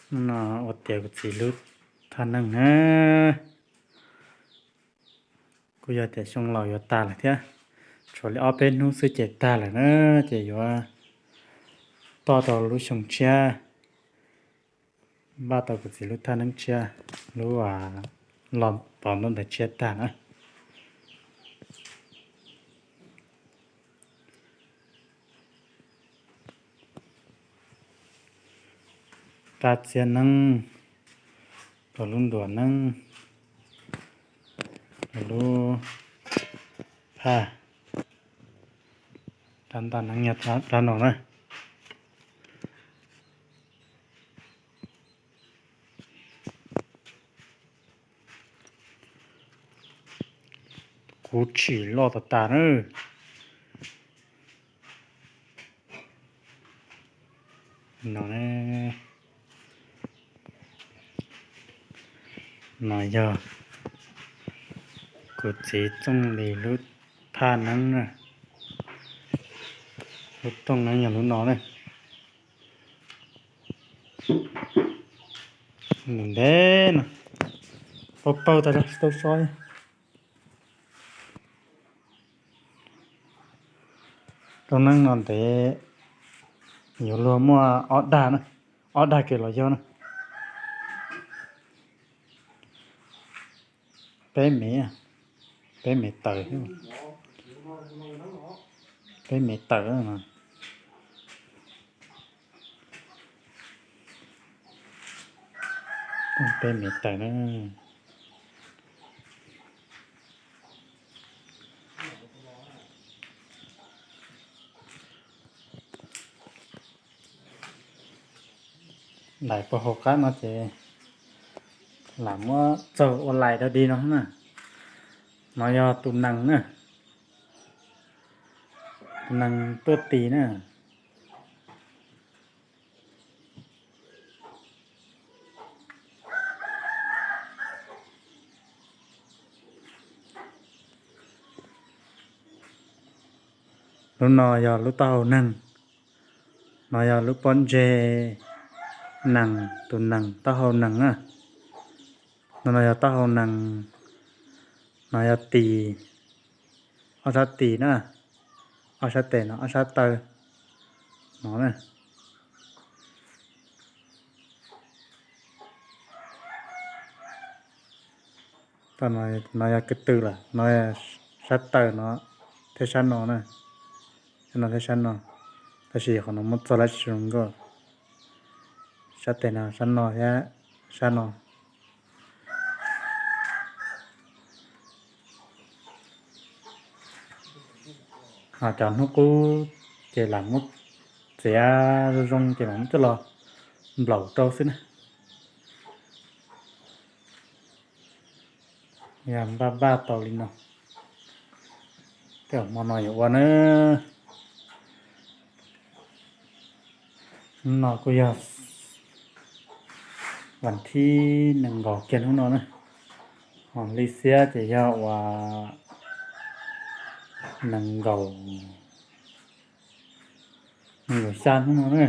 Hnub no ua tiav kuv txiv lub thaj neeb na. Kuj yog tias xyoo laus yuav tag lawm thiab, tshuav li ob peb hnub xwb ces tag lawm na, ces yuav toj rau lub xyoo tshiab, npaj tau kuv txiv lub thaj neeb tshiab, lub los tov ntuj ntawd tshiab tag na. Rab txiab neeb, rau lub ntuas neeb, rau lub phaj, rab ntaj neeb yog rab no na. Kuv tshim loj tas tas na. No, no yog kuv txiv Txooj Lis lub thaj neeb na. Lub tooj neeb yog lub no na. Ntev ntev no, pawg pawg tas zog tsis tau so. Rooj neeb no ntev, yuav luag muaj ob dag na, ob dag kiag los yog na. Peb mev, peb mev tawm, peb mev tawm no. Peb mev tawm na. Lais puag hauv qab no ces lam muab txaug ua lais dog dig no na. No yog tus nees na, tus nees tuaj tis na. Lub no yog lub taub hau neeg, no yog lub pob ntseg nees, tus nees taub hau nees na. No, no yog taub hau nees, no yog tis, ob sab tis na, ob sab tes no, ob sab taw no na. No yog ko tw lawm, no sab taw no thiab sab no na, sab no thiab sab no, tab sis qhov no muab txog lawm tsis zoo nkauj. Sab tes no, sab no thiab sab no. Ho cov hnub qub ces lam muab txiav zoo zoo ces mam muab coj los nplaum rau xwb na. Yog npaj npaj tau li no, tej zaum hmo no yuav ua na. Hnub no kuj yog vas thib nees nkaum kiag hnub no na. Ho li xiab ces yog uas nees nkaum, nees nkaum xya hnub no na.